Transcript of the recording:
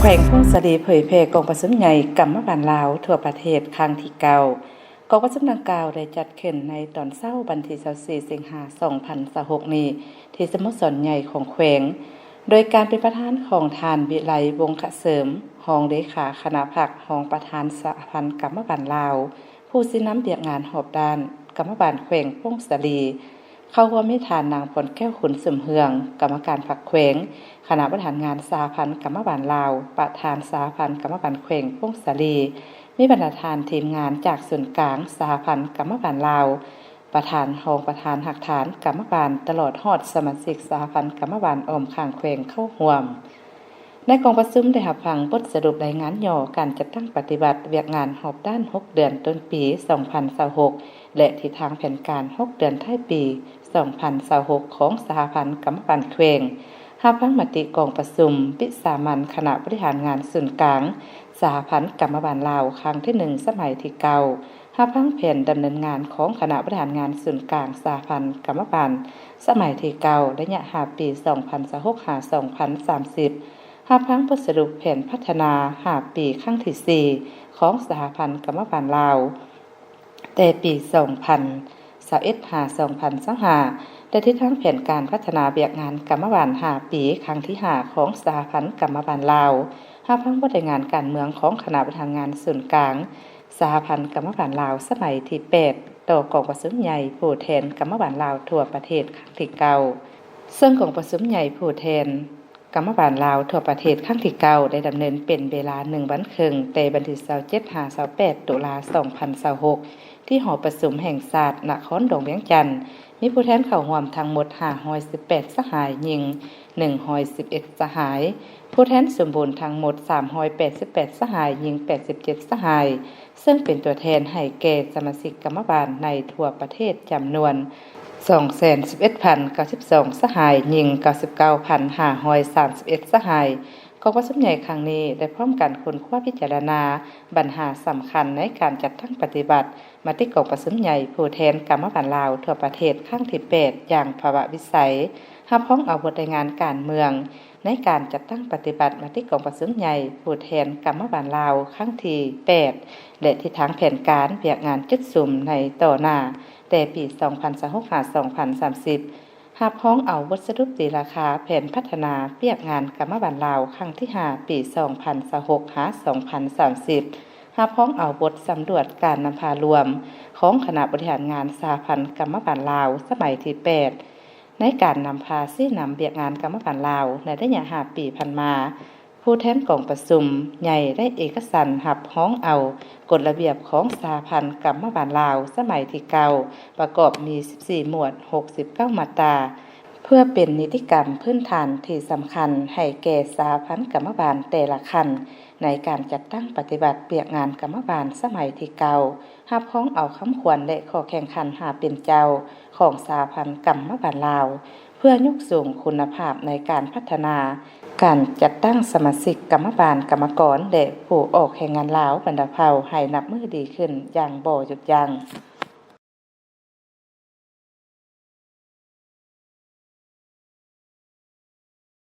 ແຂວງຜົ້ງສາລີເຜີຍແຜ່ກອງປະຊຸມໃຫຍ່ກຳມະບານລາວທົ່ວປະເທດຄັ້ງທີເກົ້າ. ກອງປະຊຸມດັ່ງກ່າວໄດ້ຈັດຂຶ້ນໃນຕອນເຊົ້າວັນທີຊາວສີ່ ສິງຫາ ສອງພັນຊາວຫົກນີ້ ທີ່ສະໂມສອນໃຫຍ່ຂອງແຂວງ ໂດຍການເປັນປະທານຂອງທ່ານ ວິໄລ ວົງຄະເສີມ ຮອງເລຂາຄະນະພັກ, ຮອງປະທານສະຫະພັນກຳມະບານລາວ, ຜູ້ຊີ້ນຳວຽກງານຮອບດ້ານກຳມະບານແຂວງຜົ້ງສາລີ. ເຂົ້າຮ່ວມມີທ່ານນາງ ພອນແກ້ວ ຂຸນສົມເຮືອງ ກຳມະການພັກແຂວງ, ຄະນະບໍລິຫານງານສະຫະພັນກຳມະບານລາວ, ປະທານສະຫະພັນກຳມະບານແຂວງຜົ້ງສາລີ, ມີບັນດາທ່ານທີມງານຈາກສູນກາງສະຫະພັນກຳມະບານລາວ, ປະທານ, ຮອງປະທານ, ຮາກຖານກຳມະບານ ຕະຫຼອດຮອດສະມາຊິກສະຫະພັນກຳມະບານອ້ອມຂ້າງແຂວງເຂົ້າຮ່ວມ. ໃນກອງປະຊຸມໄດ້ຮັບຟັງບົດສະຫຼຸບລາຍງານຫຍໍ້ການຈັດຕັ້ງປະຕິບັດວຽກງານຮອບດ້ານຫົກເດືອນຕົ້ນປີສອງພັນຊາວຫົກ ແລະ ທິດທາງແຜນການຫົກເດືອນທ້າຍປີສອງພັນຊາວຫົກ ຂອງສະຫະພັນກຳມະບານແຂວງ, ຮັບຟັງມະຕິກອງປະຊຸມວິສາມັນຄະນະບໍລິຫານງານສູນກາງສະຫະພັນກຳມະບານລາວ ຄັ້ງທີໜຶ່ງ ສະໄໝທີເກົ້າ, ຮັບຟັງແຜນດຳເນີນງານຂອງຄະນະບໍລິຫານງານສູນກາງສະຫະພັນກຳມະບານ ສະໄໝທີເກົ້າ ໄລຍະຫ້າປີ ສອງພັນຊາວຫົກ ຫາ ສອງພັນສາມສິບ, ຮັບຟັງບົດສະຫຼຸບແຜນພັດທະນາຫ້າປີ ຄັ້ງທີສີ່ ຂອງສະຫະພັນກຳມະບານລາວ ແຕ່ປີສອງພັນຊາວເອັດ ຫາ ສອງພັນຊາວຫ້າ ແລະ ທິດທາງແຜນການພັດທະນາວຽກງານກຳມະບານຫ້າປີ ຄັ້ງທີຫ້າ ຂອງສະຫະພັນກຳມະບານລາວ, ຮັບຟັງບົດລາຍງານການເມືອງຂອງຄະນະບໍລິຫານງານສູນກາງສະຫະພັນກຳມະບານລາວ ສະໄໝທີແປດ ຕໍ່ກອງປະຊຸມໃຫຍ່ຜູ້ແທນກຳມະບານລາວທົ່ວປະເທດຄັ້ງທີເກົ້າ ເຊິ່ງກອງປະຊຸມໃຫຍ່ຜູ້ແທນ ກຳມະບານລາວທົ່ວປະເທດຄັ້ງທີເກົ້າ ໄດ້ດຳເນີນເປັນເວລາໜຶ່ງວັນເຄິ່ງ ແຕ່ວັນທີຊາວເຈັດ ຫາ ຊາວແປດ ຕຸລາ ສອງພັນຊາວຫົກ ທີ່ຫໍປະຊຸມແຫ່ງຊາດນະຄອນຫຼວງວຽງຈັນ, ມີຜູ້ແທນເຂົ້າຮ່ວມທັງໝົດຫ້າຮ້ອຍສິບແປດສະຫາຍ, ຍິງໜຶ່ງຮ້ອຍສິບເອັດສະຫາຍ, ຜູ້ແທນສົມບູນທັງໝົດສາມຮ້ອຍແປດສິບແປດສະຫາຍ, ຍິງແປດສິບເຈັດສະຫາຍ, ເຊິ່ງເປັນຕົວແທນໃຫ້ແກ່ສະມາຊິກກຳມະບານໃນທົ່ວປະເທດຈຳນວນສອງແສນສິບເອັດພັນເກົ້າສິບສອງສະຫາຍ, ຍິງເກົ້າສິບເກົ້າພັນຫ້າຮ້ອຍສາມສິບເອັດສະຫາຍ. ກອງປະຊຸມໃຫຍ່ຄັ້ງນີ້ໄດ້ພ້ອມກັນຄົ້ນຄວ້າພິຈາລະນາບັນຫາສຳຄັນໃນການຈັດຕັ້ງປະຕິບັດມະຕິກອງປະຊຸມໃຫຍ່ຜູ້ແທນກຳມະບານລາວທົ່ວປະເທດຄັ້ງທີແປດ ຢ່າງພາວະວິໄສ, ຮັບຮອງເອົາບົດລາຍງານການເມືອງ ໃນການຈັດຕັ້ງປະຕິບັດມະຕິກອງປະຊຸມໃຫຍ່ຜູ້ແທນກຳມະບານລາວຄັ້ງທີແປດ ແລະ ທິດທາງແຜນການວຽກງານຈຸດສຸມໃນຕໍ່ໜ້າ ແຕ່ປີສອງພັນຊາວຫົກ ຫາ ສອງພັນສາມສິບ, ຮັບຮອງເອົາບົດສະຫຼຸບຕີລາຄາແຜນພັດທະນາວຽກງານກຳມະບານລາວຄັ້ງທີຫ້າ ປີສອງພັນຊາວຫົກ ຫາ ສອງພັນສາມສິບ, ຮັບຮອງເອົາບົດສຳຫຼວດການນຳພາລວມຂອງຄະນະບໍລິຫານງານສະຫະພັນກຳມະບານລາວ ສະໄໝທີແປດ ໃນການນຳພາຊີ້ນຳວຽກງານກຳມະບານລາວໃນໄລຍະຫ້າປີຜ່ານມາ, ຜູ້ແທນກອງປະຊຸມໃຫຍ່ໄດ້ເອກະສັນຮັບຮອງເອົາກົດລະບຽບຂອງສະຫະພັນກຳມະບານລາວ ສະໄໝທີເກົ້າ ປະກອບມີສິບສີ່ໝວດ, ຫົກສິບເກົ້າມາດຕາ, ເພື່ອເປັນນິຕິກຳພື້ນຖານທີ່ສຳຄັນໃຫ້ແກ່ສະຫະພັນກຳມະບານແຕ່ລະຂັ້ນ ໃນການຈັດຕັ້ງປະຕິບັດວຽກງານກຳມະບານ ສະໄໝທີເກົ້າ ຮັບຮອງເອົາຄຳຂວັນ ແລະ ຂໍ້ແຂ່ງຂັນຫ້າເປັນເຈົ້າຂອງສະຫະພັນກຳມະບານລາວ ເພື່ອຍົກສູງຄຸນນະພາບໃນການພັດທະນາການຈັດຕັ້ງສະມາຊິກກຳມະບານ, ກຳມະກອນ ແລະ ຜູ້ອອກແຮງງານລາວບັນດາເຜົ່າໃຫ້ນັບມື້ດີຂຶ້ນຢ່າງບໍ່ຢຸດຢັ້ງ.